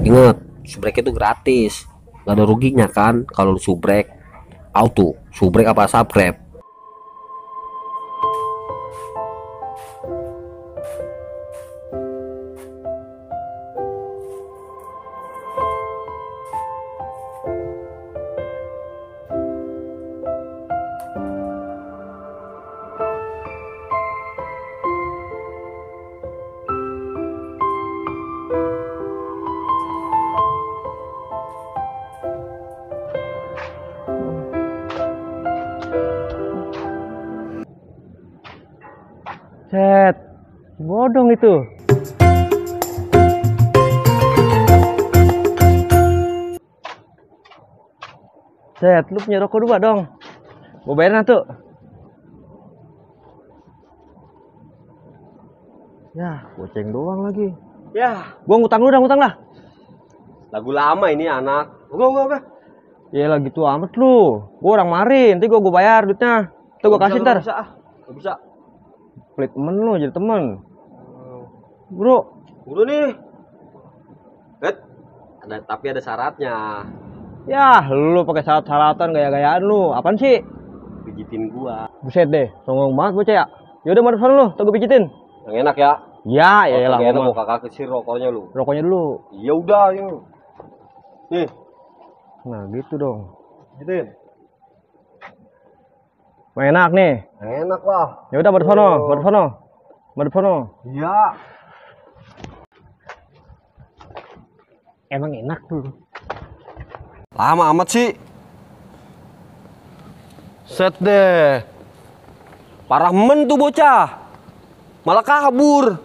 Ingat, subrek itu gratis, nggak ada ruginya kan kalau lu subrek. Auto, subrek apa subscribe. Set, bodong itu. Set, lu punya rokok dua dong. Mau bayar tuh. Ya, goceng doang lagi. Ya, Gua ngutang lu dah, ngutang lah. lagu lama ini anak. Enggak. Ya lah gitu amat lu. Gua orang marin, nanti gua bayar duitnya. Tuh gua kasih ntar. Gak bisa. Pelit temen lu jadi temen. Bro, Udah nih. Tapi ada syaratnya. ya lu pakai syarat-syaratan gaya-gayaan lu. Apaan sih? Pijitin gua. Buset deh, songong banget bocah ya. Yaudah madep sana lu, tuh gua pijitin. Yang enak ya. Ya, ya lah. Yang enak mau kakak kecil rokoknya lu. Rokoknya dulu. Ya udah, yuk. Nih, Nah, gitu dong. pijitin. Enak nih. Yang enak lah. Ya udah madep sono, madep sono. Madep sono. Iya. Emang enak tuh. Lama amat sih. Set deh. Parah men tuh bocah. Malah kabur.